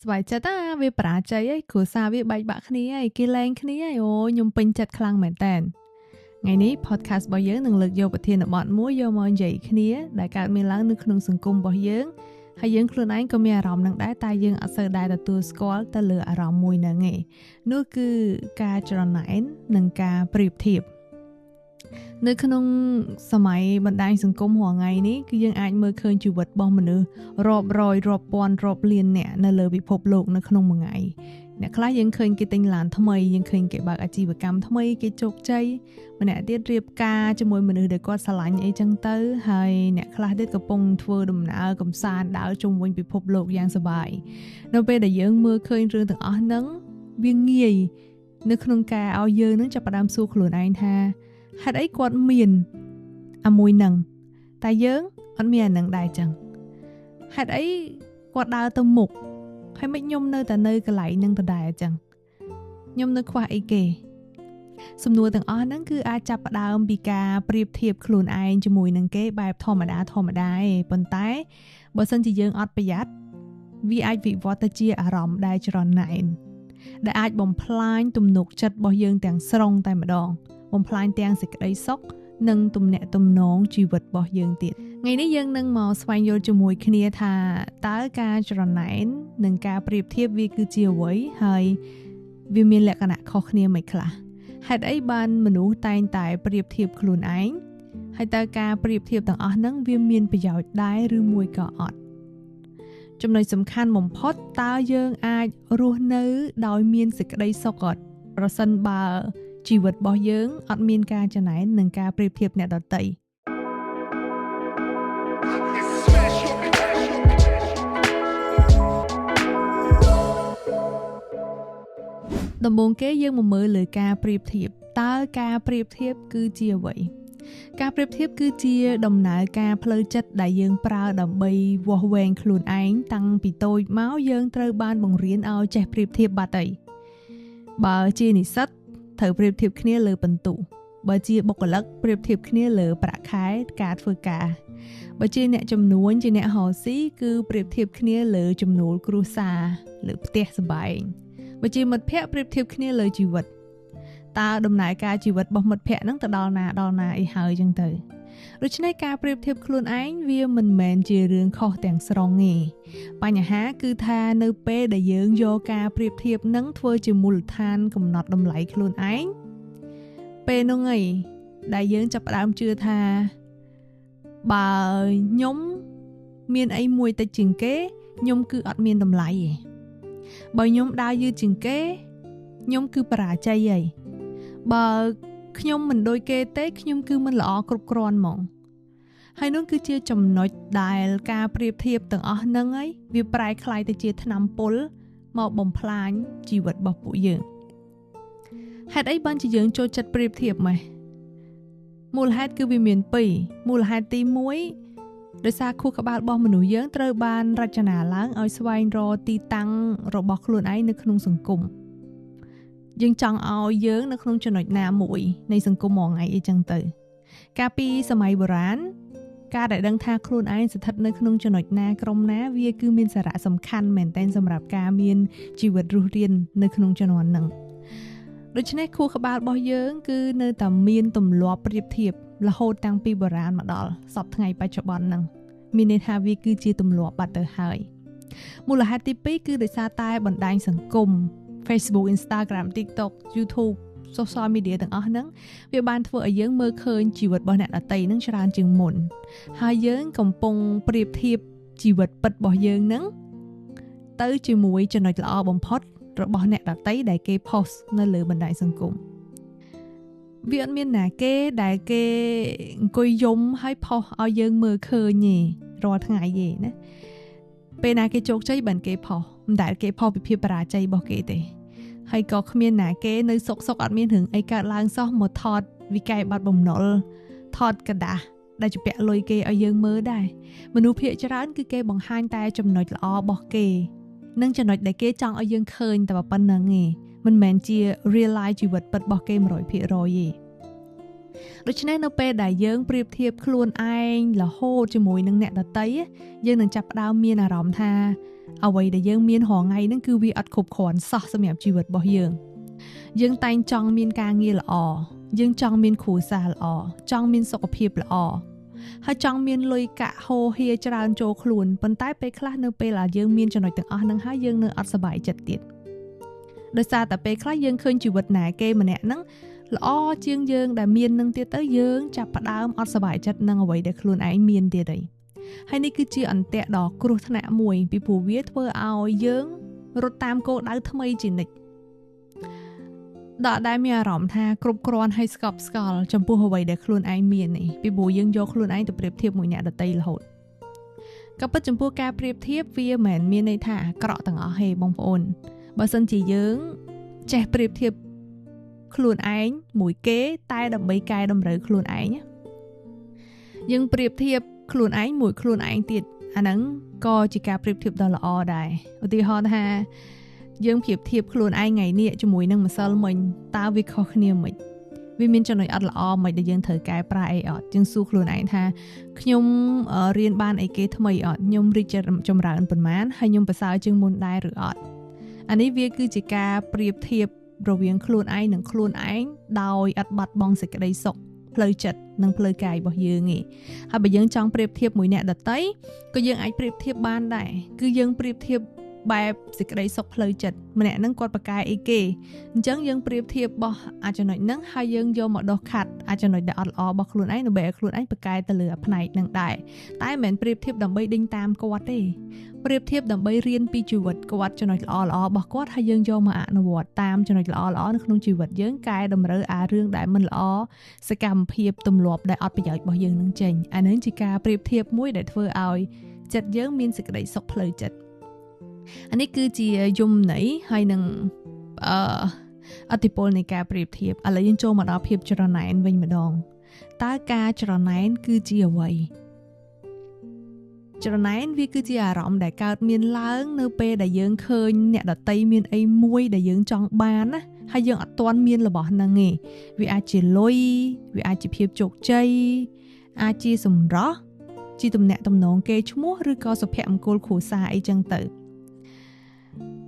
សប្បាយចិត្តណាវាបរាជ័យហើយគ្រួសារវាបែកបាក់គ្នាហើយគេលែងគ្នាហើយអូខ្ញុំពេញចិត្តខ្លាំងមែនតើថ្ងៃនេះ podcast របស់យើងនឹងលើកយកប្រធានបទមួយយកមកនិយាយគ្នាដែលកើតមានឡើងនៅក្នុងសង្គមរបស់យើងហើយយើងខ្លួនឯងក៏មានអារម្មណ៍នឹងដែរតែយើងអត់សូវដែរទទួលស្គាល់ទៅលើអារម្មណ៍មួយហ្នឹងឯងនោះគឺការច្រណែននិងការប្រៀបធៀបនៅក្នុងសម័យបណ្ដាញសង្គមរាល់ថ្ងៃនេះគឺយើងអាចមើលឃើញជីវិតរបស់មនុស្សរាប់រយរាប់ពាន់រាប់លានអ្នកនៅលើពិភពលោកនៅក្នុងមួយថ្ងៃអ្នកខ្លះយើងឃើញគេទិញឡានថ្មីយើងឃើញគេបើកអាជីវកម្មថ្មីគេជោគជ័យម្នាក់ទៀតរៀបការជាមួយមនុស្សដែលគាត់ស្រឡាញ់អីចឹងទៅហើយអ្នកខ្លះទៀតកំពុងធ្វើដំណើរកម្សាន្តដើរជុំវិញពិភពលោកយ៉ាងសប្បាយនៅពេលដែលយើងមើលឃើញរឿងទាំងអស់ហ្នឹងវាងាយនៅក្នុងការឲ្យយើងនឹងចាប់ផ្ដើមសួរខ្លួនឯងថាហេតុអីគាត់មានអាមួយនឹងតែយើងអត់មានអានឹងដែរចឹងហេតុអីគាត់ដើរទៅមុខហើយមិនខ្ញុំនៅតែនៅកន្លែងនឹងដដែលចឹងខ្ញុំនៅខ្វះអីគេសំណួរទាំងអស់ហ្នឹងគឺអាចចាប់ផ្ដើមពីការប្រៀបធៀបខ្លួនឯងជាមួយនឹងគេបែបធម្មតាធម្មតាឯងប៉ុន្តែបើសិនជាយើងអត់ប្រយ័ត្នវាអាចវិវត្តទៅជាអារម្មណ៍ដែលច្រណែនដែលអាចបំផ្លាញទំនុកចិត្តរបស់យើងទាំងស្រុងតែម្ដងបំផ្លាញទាំងសេចក្តីសុខនិងទំនាក់ទំនងជីវិតរបស់យើងទៀតថ្ងៃនេះយើងនឹងមកស្វែងយល់ជាមួយគ្នាថាតើការច្រណែននិងការប្រៀបធៀបវាគឺជាអ្វីហើយវាមានលក្ខណៈខុសគ្នាមិនខ្លះហេតុអីបានមនុស្សតែងតែប្រៀបធៀបខ្លួនឯងហើយតើការប្រៀបធៀបទាំងអស់ហ្នឹងវាមានប្រយោជន៍ដែរឬមួយក៏អត់ចំណុចសំខាន់បំផុតតើយើងអាចរស់នៅដោយមានសេចក្តីសុខអត់ប្រសិនបើជីវិតរបស់យើងអត់មានការច្រណែននិងការប្រៀបធៀបអ្នកដទៃដំបូងគេយើងមកមើលលើការប្រៀបធៀបតើការប្រៀបធៀបគឺជាអ្វីការប្រៀបធៀបគឺជាដំណើរការផ្លូវចិត្តដែលយើងប្រើដើម្បីវាស់វែងខ្លួនឯងតាំងពីតូចមកយើងត្រូវបានបង្រៀនឲ្យចេះប្រៀបធៀបបាត់ហើយបើជានិស្សិតត្រូវប្រៀបធៀបគ្នាលើពិន្ទុបើជាបុគ្គលិកប្រៀបធៀបគ្នាលើប្រាក់ខែការធ្វើការបើជាអ្នកចំនួនជាអ្នករកស៊ីគឺប្រៀបធៀបគ្នាលើចំនួនគ្រួសារលើផ្ទះសម្បែងបើជាមិត្តភ័ក្តិប្រៀបធៀបគ្នាលើជីវិតតើដំណើរការជីវិតរបស់មិត្តភ័ក្តិហ្នឹងទៅដល់ណាដល់ណាអីហើយចឹងទៅដូច្នេះការប្រៀបធៀបខ្លួនឯងវាមិនមែនជារឿងខុសទាំងស្រុងទេបញ្ហាគឺថានៅពេលដែលយើងយកការប្រៀបធៀបនឹងធ្វើជាមូលដ្ឋានកំណត់តម្លៃខ្លួនឯងពេលនោះឯងដែលយើងចាប់ផ្ដើមជឿថាបើខ្ញុំមានអីមួយតិចជាងគេខ្ញុំគឺអត់មានតម្លៃទេបើខ្ញុំដើរយឺតជាងគេខ្ញុំគឺបរាជ័យហើយបើខ្ញុំមិនដូចគេទេខ្ញុំគឺមិនល្អគ្រប់គ្រាន់ហ្មងហើយនោះគឺជាចំណុចដែលការប្រៀបធៀបទាំងអស់ហ្នឹងហើយវាប្រែក្លាយទៅជាថ្នាំពុលមកបំផ្លាញជីវិតរបស់ពួកយើងហេតុអីបានជាយើងចូលចិត្តប្រៀបធៀបម៉េះមូលហេតុគឺវាមានពីរមូលហេតុទី1ដោយសារខួរក្បាលរបស់មនុស្សយើងត្រូវបានរចនាឡើងឲ្យស្វែងរកទីតាំងរបស់ខ្លួនឯងនៅក្នុងសង្គមយើងចង់ឲ្យយើងនៅក្នុងចំណុចណាមួយនៃសង្គមមួយថ្ងៃអីចឹងទៅកាលពីសម័យបុរាណការដែលដឹងថាខ្លួនឯងស្ថិតនៅក្នុងចំណុចណាក្រុមណាវាគឺមានសារៈសំខាន់មែនទែនសម្រាប់ការមានជីវិតរស់រាននៅក្នុងជំនាន់ហ្នឹងដូច្នេះខួរក្បាលរបស់យើងគឺនៅតែមានទម្លាប់ប្រៀបធៀបរហូតតាំងពីបុរាណមកដល់សព្វថ្ងៃបច្ចុប្បន្នហ្នឹងមានន័យថាវាគឺជាទម្លាប់បាត់ទៅហើយមូលហេតុទី2គឺដោយសារតែបណ្ដាញសង្គម Facebook Instagram TikTok YouTube social media ទាំងអស់ហ្នឹងវាបានធ្វើឲ្យយើងមើលឃើញជីវិតរបស់អ្នកដទៃហ្នឹងច្រើនជាងមុនហើយយើងកំពុងប្រៀបធៀបជីវិតពិតរបស់យើងហ្នឹងទៅជាមួយចំណុចល្អបំផុតរបស់អ្នកដទៃដែលគេ post នៅលើបណ្ដាញសង្គមវាអត់មានណាគេដែលគេអង្គុយយំហើយ post ឲ្យយើងមើលឃើញទេរាល់ថ្ងៃទេណាពេលណាគេជោគជ័យបានគេ post មិនដែលគេ post ពីភាពបរាជ័យរបស់គេទេហើយក៏គ្មានណាគេនៅសុកអត់មានរឿងអីកើតឡើងសោះមកថតវិក័យប័ត្របំណុលថតក្រដាសដែលជំពាក់លុយគេឲ្យយើងមើលដែរមនុស្សភាគច្រើនគឺគេបង្ហាញតែចំណុចល្អរបស់គេនិងចំណុចដែលគេចង់ឲ្យយើងឃើញតែប៉ុណ្្នឹងឯងមិនមែនជា real life ជីវិតពិតរបស់គេ 100% ទេ ដូច្នេះនៅពេលដែលយើងប្រៀបធៀបខ្លួនឯងរហូតជាមួយនឹងអ្នកដទៃយើងនឹងចាប់ផ្ដើមមានអារម្មណ៍ថាអ្វីដែលយើងមានរាល់ថ្ងៃហ្នឹងគឺវាអត់គ្រប់គ្រាន់សោះសម្រាប់ជីវិតរបស់យើងយើងតែងចង់មានការងារល្អយើងចង់មានគ្រួសារល្អចង់មានសុខភាពល្អហើយចង់មានលុយកាក់ហូរហៀច្រើនចូលខ្លួនប៉ុន្តែពេលខ្លះនៅពេលដែលយើងមានចំណុចទាំងអស់ហ្នឹងហើយយើងនៅអត់សប្បាយចិត្តទៀតដោយសារតែពេលខ្លះយើងឃើញជីវិតណាគេម្នាក់ហ្នឹងល្អជាងយើងដែលមាននឹងទៀតទៅយើងចាប់ផ្ដើមអត់សប្បាយចិត្តនឹងអ្វីដែលខ្លួនឯងមានទៀតហើយហើយនេះគឺជាអន្ទាក់ដ៏គ្រោះថ្នាក់មួយពីព្រោះវាធ្វើឲ្យយើងរត់តាមគោលដៅថ្មីជានិច្ចដល់ដែលមានអារម្មណ៍ថាគ្រប់គ្រាន់ហើយស្កប់ស្កល់ចំពោះអ្វីដែលខ្លួនឯងមាននេះពីព្រោះយើងយកខ្លួនឯងទៅប្រៀបធៀបមួយអ្នកដទៃរហូតក៏ពិតចំពោះការប្រៀបធៀបវាមិនមែនមានន័យថាអាក្រក់ទាំងអស់ទេបងប្អូនបើសិនជាយើងចេះប្រៀបធៀបខ្លួនឯងមួយគេតែដើម្បីកែតម្រូវខ្លួនឯងយើងប្រៀបធៀបខ្លួនឯងមួយខ្លួនឯងទៀតអាហ្នឹងក៏ជាការប្រៀបធៀបដ៏ល្អដែរឧទាហរណ៍ថាយើងប្រៀបធៀបខ្លួនឯងថ្ងៃនេះជាមួយនឹងម្សិលមិញតើវាខុសគ្នាមិនវាមានចំណុចអត់ល្អមិនដែលយើងត្រូវកែប្រែអីអត់យើងសួរខ្លួនឯងថាខ្ញុំរៀនបានអីគេថ្មីអត់ខ្ញុំរីកចម្រើនប៉ុន្មានហើយខ្ញុំប្រសើរជាងមុនដែរឬអត់អានេះវាគឺជាការប្រៀបធៀបរវាងខ្លួនឯងនិងខ្លួនឯងដោយអត់បាត់បង់សេចក្តីសុខផ្លូវចិត្តនិងផ្លូវកាយរបស់យើងឯងហើយបើយើងចង់ប្រៀបធៀបមួយអ្នកដទៃក៏យើងអាចប្រៀបធៀបបានដែរគឺយើងប្រៀបធៀបបែបសេចក្តីសុខផ្លូវចិត្តម្នាក់ហ្នឹងគាត់ប្រកែអីគេអញ្ចឹងយើងប្រៀបធៀបរបស់អាចចំណុចហ្នឹងហើយយើងយកមកដោះខាត់អាចចំណុចដែលអត់ល្អរបស់ខ្លួនឯងដើម្បីឲ្យខ្លួនឯងប្រកែទៅលើផ្នែកហ្នឹងដែរតែមិនមែនប្រៀបធៀបដើម្បីដេញតាមគាត់ទេប្រៀបធៀបដើម្បីរៀនពីជីវិតគាត់ចំណុចល្អៗរបស់គាត់ហើយយើងយកមកអនុវត្តតាមចំណុចល្អៗនៅក្នុងជីវិតយើងកែតម្រូវអារឿងដែលមិនល្អសកម្មភាពទម្លាប់ដែលអត់ប្រយោជន៍របស់យើងនឹងចេញអានឹងជាការប្រៀបធៀបមួយដែលធ្វើឲ្យចិត្តយើងមានសេចក្តីសុខផ្លូវចិត្តអានេះគឺជាយមន័យហើយនឹងអតិពលនៃការប្រៀបធៀបឥឡូវយើងចូលមកដល់ភាពច្រណែនវិញម្ដងតើការច្រណែនគឺជាអ្វីច្រណែនវាគឺជាអារម្មណ៍ដែលកើតមានឡើងនៅពេលដែលយើងឃើញអ្នកដទៃមានអីមួយដែលយើងចង់បានណាហើយយើងអត់ទាន់មានរបស់ហ្នឹងទេវាអាចជាលុយវាអាចជាភាពជោគជ័យអាចជាសម្រស់ជាទំនាក់ទំនងគេឈ្មោះឬក៏សុភមង្គលគ្រួសារអីចឹងទៅ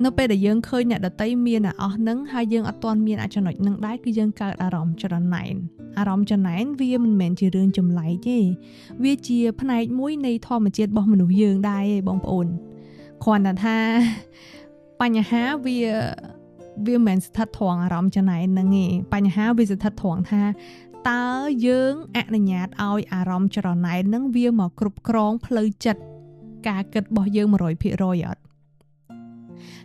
នៅពេលដែលយើងឃើញអ្នកដទៃមានអាអស់ហ្នឹងហើយយើងអត់ទាន់មានអាចចំណុចហ្នឹងដែរគឺយើងកើតអារម្មណ៍ច្រណែនអារម្មណ៍ច្រណែនវាមិនមែនជារឿងចម្លែកទេវាជាផ្នែកមួយនៃធម្មជាតិរបស់មនុស្សយើងដែរឯងបងប្អូនគ្រាន់តែថាបញ្ហាវាមិនមែនស្ថិតត្រង់អារម្មណ៍ច្រណែនហ្នឹងទេបញ្ហាវាស្ថិតត្រង់ថាតើយើងអនុញ្ញាតឲ្យអារម្មណ៍ច្រណែនហ្នឹងវាមកគ្រប់គ្រងផ្លូវចិត្តការគិតរបស់យើង 100% អត់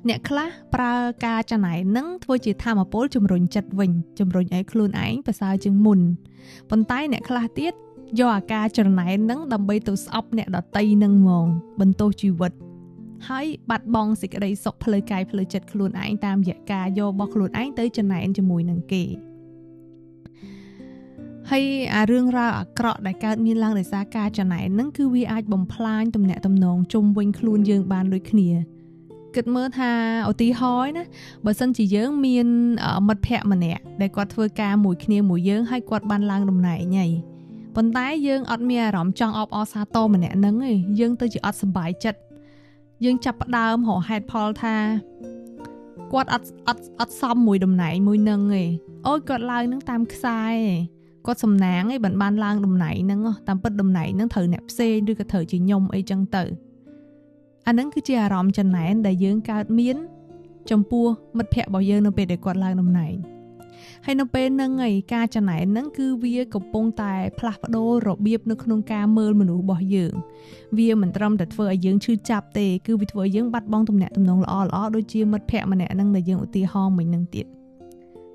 អ្នកខ្លះប្រើការច្រណែននឹងធ្វើជាធម៌ពលជំរុញចិត្តវិញជំរុញឲ្យខ្លួនឯងប្រសើរជាងមុនប៉ុន្តែអ្នកខ្លះទៀតយកអាការច្រណែននឹងដើម្បីទៅស្អប់អ្នកដទៃនឹងហ្មងបន្ទោសជីវិតហើយបាត់បង់សេចក្តីសុខផ្លូវកាយផ្លូវចិត្តខ្លួនឯងតាមរយៈការយករបស់ខ្លួនឯងទៅច្រណែនជាមួយនឹងគេហើយអារឿងរ៉ាវអាក្រក់ដែលកើតមានឡើងដោយសារការច្រណែននឹងគឺវាអាចបំផ្លាញទំនាក់ទំនងជុំវិញខ្លួនយើងបានដូចគ្នាគិតមើលថាឧទាហរណ៍ណាបើសិនជាយើងមានមិត្តភក្តិម្នាក់ដែលគាត់ធ្វើការមួយគ្នាមួយយើងហើយគាត់បានឡើងតំណែងហើយប៉ុន្តែយើងអត់មានអារម្មណ៍ចង់អបអរសាទរម្នាក់ហ្នឹងទេយើងទៅជាអត់សប្បាយចិត្តយើងចាប់ផ្ដើមរកហេតុផលថាគាត់អត់សមមួយតំណែងមួយហ្នឹងទេអូយគាត់ឡើងហ្នឹងតាមខ្សែគាត់សំណាងឯងបានឡើងតំណែងហ្នឹងតាមពិតតំណែងហ្នឹងត្រូវអ្នកផ្សេងឬក៏ត្រូវជាខ្ញុំអីចឹងទៅអាហ្នឹងគឺជាអារម្មណ៍ចំណែនដែលយើងកើតមានចំពោះមិត្តភក្តិរបស់យើងនៅពេលដែលគាត់ឡើងតំណែងហើយនៅពេលហ្នឹងឯងការចំណែនហ្នឹងគឺវាកំពុងតែផ្លាស់ប្ដូររបៀបនៅក្នុងការមើលមនុស្សរបស់យើងវាមិនត្រឹមតែធ្វើឲ្យយើងឈឺចាប់ទេគឺវាធ្វើឲ្យយើងបាត់បង់ទំនាក់ទំនងល្អៗដូចជាមិត្តភក្តិម្នាក់ហ្នឹងដែលយើងឧទាហរណ៍មិញហ្នឹងទៀត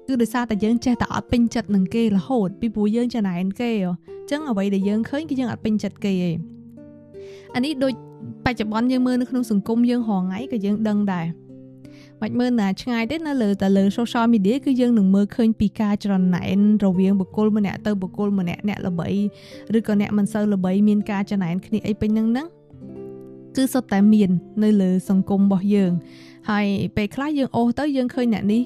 គឺដោយសារតែយើងចេះតែអត់ពេញចិត្តនឹងគេរហូតពីព្រោះយើងចំណែនគេអញ្ចឹងអ្វីដែលយើងឃើញគឺយើងអត់ពេញចិត្តគេឯងអានេះដូចបច្ចុប្បន្នយើងមើលនៅក្នុងសង្គមយើងរាល់ថ្ងៃក៏យើងដឹងដែរ មិនមើលណាឆ្ងាយទេនៅលើតែលើ social media គឺយើងនឹងមើលឃើញពីការច្រណែនរវាងបុគ្គលម្នាក់ទៅបុគ្គលម្នាក់អ្នកល្បីឬក៏អ្នកមិនសូវល្បីមានការច្រណែនគ្នាអីពេញហ្នឹងហ្នឹងគឺសុទ្ធតែមាននៅលើសង្គមរបស់យើងហើយពេលខ្លះយើងអូសទៅយើងឃើញអ្នកនេះ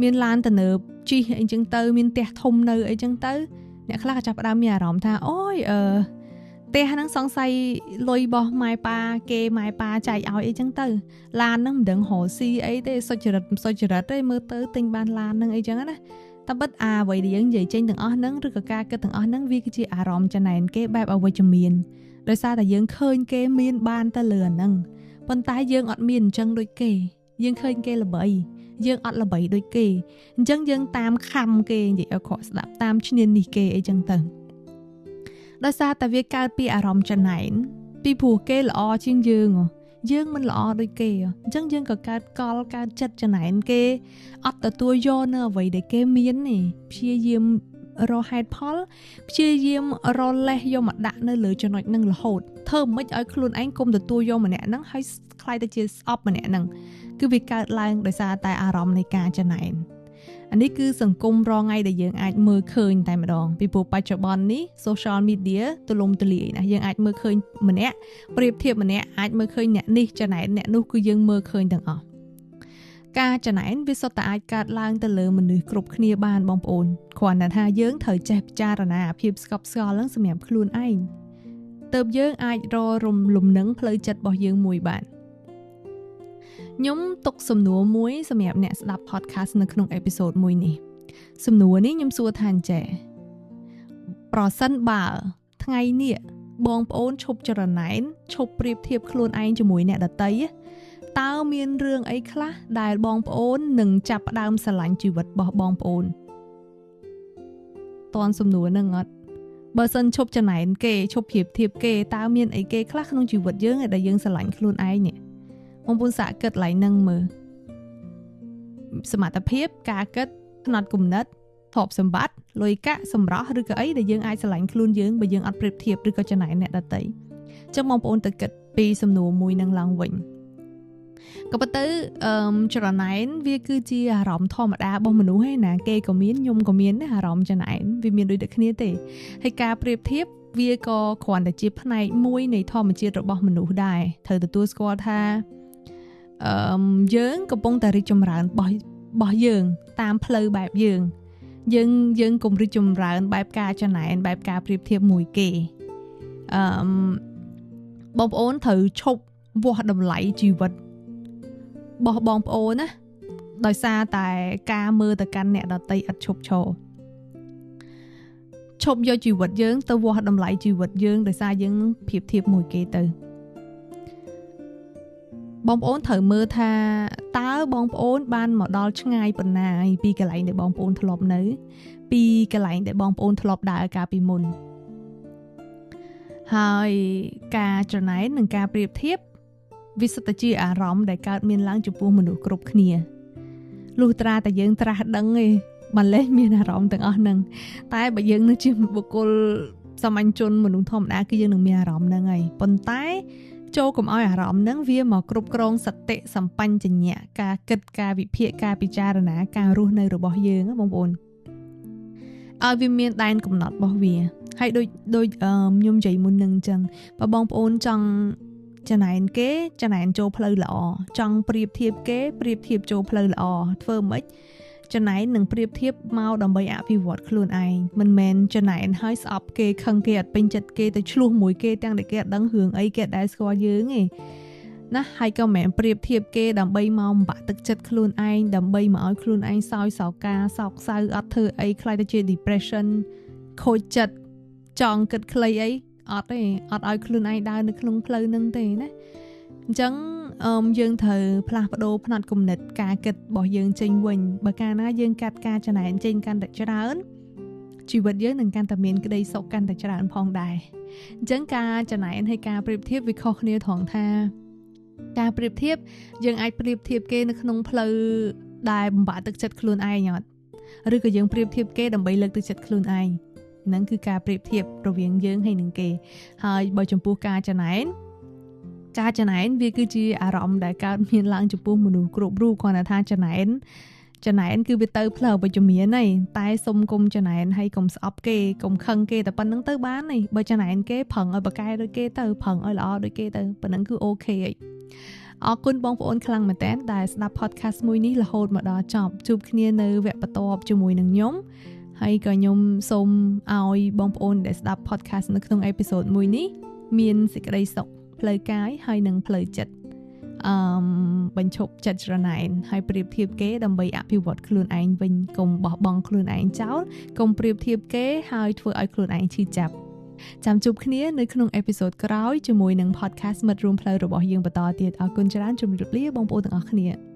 មានឡានទំនើបជិះអីចឹងទៅមានផ្ទះធំនៅអីចឹងទៅ អ្នកខ្លះក៏ចាប់ផ្ដើមមានអារម្មណ៍ថាអូយផ្ទះហ្នឹងសង្ស័យលុយរបស់ម៉ែប៉ាគេម៉ែប៉ាចែកឲ្យអីចឹងទៅឡានហ្នឹងមិនដឹងរកស៊ីអីទេសុចរិតសុចរិតទេមើលទៅទិញបានឡានហ្នឹងអីចឹងណាតែបិទអាអ្វីដែលយើងនិយាយចេញទាំងអស់ហ្នឹងឬក៏ការគិតទាំងអស់ហ្នឹងវាគឺជាអារម្មណ៍ចំណែនគេបែបអវិជ្ជមានដោយសារតែយើងឃើញគេមានបានទៅលើអាហ្នឹងប៉ុន្តែយើងអត់មានអញ្ចឹងដូចគេយើងឃើញគេល្បីយើងអត់ល្បីដូចគេអញ្ចឹងយើងតាមខំគេនិយាយឲ្យខកស្ដាប់តាមឈ្នានីសគេអីចឹងទៅដោយសារតែវាកើតពីអារម្មណ៍ចំណែនពីព្រោះគេល្អជាងយើងយើងមិនល្អដូចគេអញ្ចឹងយើងក៏កើតកលកើតចិត្តចំណែនគេអត់ទទួលយកនៅអ្វីដែលគេមានទេព្យាយាមរកហេតុផលព្យាយាមរលេះយកមកដាក់នៅលើចំណុចនឹងរហូតធ្វើមិនឲ្យខ្លួនឯងគុំទទួលយកម្នាក់ហ្នឹងហើយខ្លាយទៅជាស្អប់ម្នាក់ហ្នឹងគឺវាកើតឡើងដោយសារតែអារម្មណ៍នៃការចំណែនអានេះគឺសង្គមរងថ្ងៃដែលយើងអាចមើលឃើញតែម្ដងពីព្រោះបច្ចុប្បន្ននេះ social media ទូលំទូលាយណាស់យើងអាចមើលឃើញម្នាក់ប្រៀបធៀបម្នាក់អាចមើលឃើញអ្នកនេះចំណែនអ្នកនោះគឺយើងមើលឃើញទាំងអស់ការចំណែនវាសុទ្ធតែអាចកើតឡើងទៅលើមនុស្សគ្រប់គ្នាបានបងប្អូនគ្រាន់តែថាយើងត្រូវចេះពិចារណាភាពស្កប់ស្កល់ហ្នឹងសម្រាប់ខ្លួនឯងទើបយើងអាចរករំលំនឹងផ្លូវចិត្តរបស់យើងមួយបានខ្ញុំទុកសំណួរមួយសម្រាប់អ្នកស្ដាប់ podcast នៅក្នុង episode មួយនេះសំណួរនេះខ្ញុំសួរថាអញ្ចេះប្រសិនបើថ្ងៃនេះបងប្អូនឈប់ច្រណែនឈប់ប្រៀបធៀបខ្លួនឯងជាមួយអ្នកដទៃតើមានរឿងអីខ្លះដែលបងប្អូននឹងចាប់ផ្ដើមស្រឡាញ់ជីវិតរបស់បងប្អូនតន់សំណួរហ្នឹងអត់បើសិនឈប់ច្រណែនគេឈប់ប្រៀបធៀបគេតើមានអីគេខ្លះក្នុងជីវិតយើងដែលយើងស្រឡាញ់ខ្លួនឯងនេះបងប្អូនសាកគិតឡើងនឹងមើលសមត្ថភាពការគិតផ្នត់គំនិតទ្រព្យសម្បត្តិលុយកាក់សម្រស់ឬក៏អីដែលយើងអាចស្រឡាញ់ខ្លួនយើងបើយើងអត់ប្រៀបធៀបឬក៏ច្រណែនអ្នកដទៃចឹងបងប្អូនទៅគិតពីសំណួរមួយនឹងឡើងវិញក៏ប៉ុន្តែច្រណែនវាគឺជាអារម្មណ៍ធម្មតារបស់មនុស្សឯណាគេក៏មានខ្ញុំក៏មានដែរអារម្មណ៍ច្រណែនវាមានដូចតែគ្នាទេហើយការប្រៀបធៀបវាក៏គ្រាន់តែជាផ្នែកមួយនៃធម្មជាតិរបស់មនុស្សដែរត្រូវទទួលស្គាល់ថាយើងកំពុងតែរីកចម្រើនរបស់យើងតាមផ្លូវបែបយើងយើងកុំរីកចម្រើនបែបការច្រណែនបែបការប្រៀបធៀបមួយគេបងប្អូនត្រូវឈប់វាស់តម្លៃជីវិតរបស់បងប្អូនណាដោយសារតែការមើលទៅកាន់អ្នកដទៃឥតឈប់ឈរឈប់យកជីវិតយើងទៅវាស់តម្លៃជីវិតយើងដោយសារយើងប្រៀបធៀបមួយគេទៅបងប្អូនត្រូវមើលថាតើបងប្អូនបានមកដល់ឆ្ងាយប៉ុណ្ណាហើយពីកន្លែងដែលបងប្អូនធ្លាប់នៅពីកន្លែងដែលបងប្អូនធ្លាប់ដើរកាលពីមុនហើយការច្រណែននិងការប្រៀបធៀបវាសុទ្ធតែជាអារម្មណ៍ដែលកើតមានឡើងចំពោះមនុស្សគ្រប់គ្នាលុះត្រាតែយើងត្រាស់ដឹងឯងមិនលេះមានអារម្មណ៍ទាំងអស់ហ្នឹងតែបើយើងនៅជាបុគ្គលសាមញ្ញជនមនុស្សធម្មតាគឺយើងនឹងមានអារម្មណ៍ហ្នឹងហើយប៉ុន្តែចូលកុំឲ្យអារម្មណ៍ហ្នឹងវាមកគ្រប់គ្រងសតិសម្បញ្ញៈការគិតការវិភាគការពិចារណាការរស់នៅរបស់យើងបងប្អូនឲ្យវាមានដែនកំណត់របស់វាហើយដូចខ្ញុំនិយាយមុននឹងអញ្ចឹងបើបងប្អូនចង់ច្រណែនគេច្រណែនចូលផ្លូវល្អចង់ប្រៀបធៀបគេប្រៀបធៀបចូលផ្លូវល្អធ្វើម៉េចច្រណែននឹងប្រៀបធៀបមកដើម្បីអភិវឌ្ឍខ្លួនឯងមិនមែនច្រណែនហើយស្អប់គេខឹងគេអត់ពេញចិត្តគេទៅឆ្លោះមួយគេទាំងដែលគេអត់ដឹងរឿងអីគេអត់ដែលស្គាល់យើងទេណាហើយក៏មិនមែនប្រៀបធៀបគេដើម្បីមកបំបាក់ទឹកចិត្តខ្លួនឯងដើម្បីមកឲ្យខ្លួនឯងសោយសោកាសោកសៅអត់ធ្វើអីខ្លាចទៅជា depression ខូចចិត្តចង់គិតខ្លីអីអត់ទេអត់ឲ្យខ្លួនឯងដើរនៅក្នុងផ្លូវនឹងទេណាអញ្ចឹងយើងត្រូវផ្លាស់ប្ដូរផ្នត់គំនិតការគិតរបស់យើងចេញវិញបើកាលណាយើងកាត់ការច្រណែនចេញកាន់តែច្រើនជីវិតយើងនឹងកាន់តែមានក្តីសុខកាន់តែច្រើនផងដែរអញ្ចឹងការច្រណែនហើយការប្រៀបធៀបវាខុសគ្នាត្រង់ថាការប្រៀបធៀបយើងអាចប្រៀបធៀបគេនៅក្នុងផ្លូវដែលបំបាក់ទឹកចិត្តខ្លួនឯងអត់ឬក៏យើងប្រៀបធៀបគេដើម្បីលើកទឹកចិត្តខ្លួនឯងហ្នឹងគឺការប្រៀបធៀបរវាងយើងហើយនឹងគេហើយបើចំពោះការច្រណែនការច្រណែនវាគឺជាអារម្មណ៍ដែលកើតមានឡើងចំពោះមនុស្សគ្រប់រូបគ្រាន់តែថាច្រណែនគឺវាទៅផ្លូវវិជ្ជមានហើយតែសុំគុំច្រណែនហើយកុំស្អប់គេកុំខឹងគេតែប៉ុណ្្នឹងទៅបានហើយបើច្រណែនគេប្រឹងឲ្យប្រកែដូចគេទៅប្រឹងឲ្យល្អដូចគេទៅប៉ុណ្្នឹងគឺអូខេហើយអរគុណបងប្អូនខ្លាំងមែនទែនដែលស្ដាប់ podcast មួយនេះរហូតមកដល់ចប់ជួបគ្នានៅវគ្គបន្ទាប់ជាមួយនឹងខ្ញុំ ហើយក៏ខ្ញុំសូមឲ្យបងប្អូនដែលស្ដាប់ podcast នៅក្នុង episode មួយនេះមានសេចក្តីសុខផ្លូវកាយហើយនិងផ្លូវចិត្តអឺបញ្ឈប់ចិត្តច្រណែនហើយប្រៀបធៀបគេដើម្បីអភិវឌ្ឍខ្លួនឯងវិញកុំបោះបង់ខ្លួនឯងចោលកុំប្រៀបធៀបគេហើយធ្វើឲ្យខ្លួនឯងឈឺចាប់ចាំជួបគ្នានៅក្នុង episode ក្រោយជាមួយនឹង podcast មិត្តរួមផ្លូវរបស់យើងបន្តទៀតអរគុណច្រើនជម្រាបលាបងប្អូនទាំងអស់គ្នា។